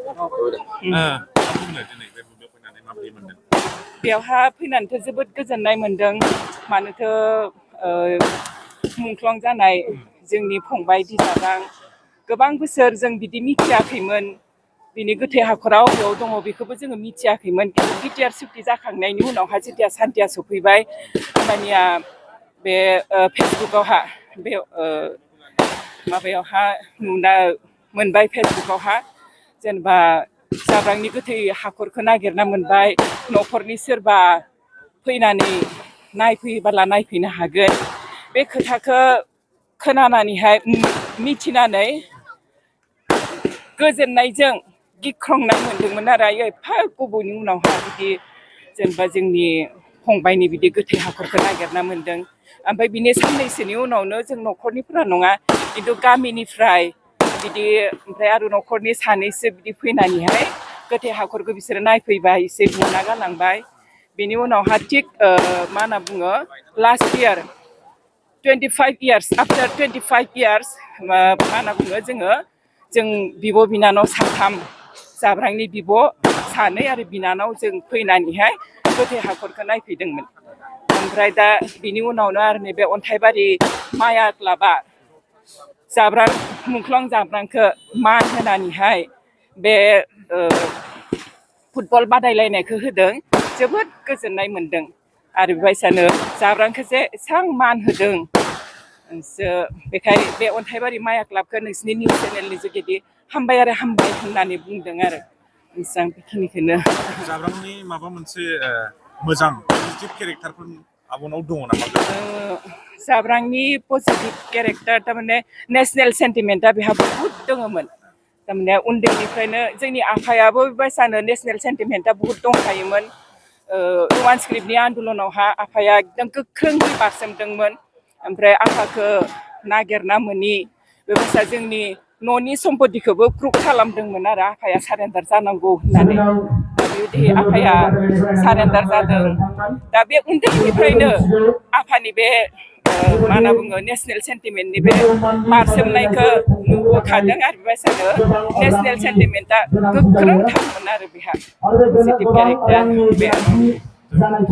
बुंनो दिनै बे मुलुगाव फैनानै माबायदि मोनदों बेवहा फैनानैथ' जोबोद गोजोननाय मोनदों मानोथो मुंख्लं जानाय जोंनि फंबाय बिनानाव गोबां बोसोर जों बिदि मिथियाखैमोन बिनि गोथै हाखराव बेयाव दङ बेखौबो जोङो मिथियाखैमोन बिटिआर सुक्ति जाखांनायनि उनावहा जेथिया सान्थिया सफैबाय होमबानिया बे फेसबुकआवहा बे माबायावहा नुना मोनबाय फेसबुकआवहा जेनेबा जाब्रांनि गोथै हाखरखौ नागिरना मोनबाय न'खरनि सोरबा फैनानै नायफैयोबोला नायफैनो हागोन बे खोथाखौ खोनानानैहाय मिथिनानै गोजोननायजों गिख्रंनाय मोनदोंमोन आरो एफा गोबावनि उनावहा बिदि जेनेबा जोंनि फंबायनि बिदि गोथै हाखरखौ नागिरना मोनदों ओमफ्राय बिनि साननैसोनि उनावनो जों न'खरनिफोरा नङा खिन्थु गामिनिफ्राय बिदि ओमफ्राय आरो न'खरनि सानैसो बिदि फैनानैहाय गोथै हाखरखौ बिसोरो नायफैबाय एसे बुना गालांबाय बेनि उनावहा थिग मा होनना बुङो last year 25 years after 25 years मा होनना बुङो जों बिब' बिनानाव साथाम जाब्रांनि बिब' सानै आरो बिनानाव जों फैनानैहाय गोथै हाखरखौ नायफैदोंमोन ओमफ्राय दा बिनि उनावनो आरो नैबे अन्थाइबारि माया क्लाबा जाब्रां मुंख्लं जाब्रांखौ मान होनानैहाय बे फुटबल बादायलायनायखौ होदों जोबोद गोजोननाय मोनदों आरो बेबायसानो जाब्रांखौ जे एसां मान होदों बेखाय बे अन्थाइबारि माया क्लाबखौ नोंसिनि निउस चेनेलनि जुगेदि हामबाय आरो हामबाय होननानै बुंदों आरो आं बेखिनिखौनो जाब्रांनि माबा मोनसे मोजां पजिटिभ केरेक्टारफोर आब'नाव दङ नामा जाब्रांनि पजिटिभ केरेक्टार थारमाने नेसनेल सेन्टिमेन्टआ बेहा बहुद दङमोन थारमाने उन्दैनिफ्रायनो जोंनि आफायाबो बेबायसानो नेसनेल सेन्टिमेन्टआ बहुद दंखायोमोन रमान स्क्रिप्टनि आन्दलनावहा आफाया एकदम गोख्रोङै बारसोमदोंमोन ओमफ्राय आफाखौ नागिरना मोनि बेबायसा जोंनि न'नि सम्पतिखौबो प्रुभ खालामदोंमोन आरो आफाया सारेन्डार जानांगौ होननानै बेबायदि आफाया सारेन्डार जादों दा बे उन्दैनिफ्रायनो आफानि बे मा होनना बुङो नेसनेल सेन्टिमेन्टनि बे बारसोमनायखौ नुबोखादों आरो बेबायसानो नेसनेल सेन्टिमेन्टआ गोख्रों थारमोन आरो बेहा पजिटिभ केरेक्टार बे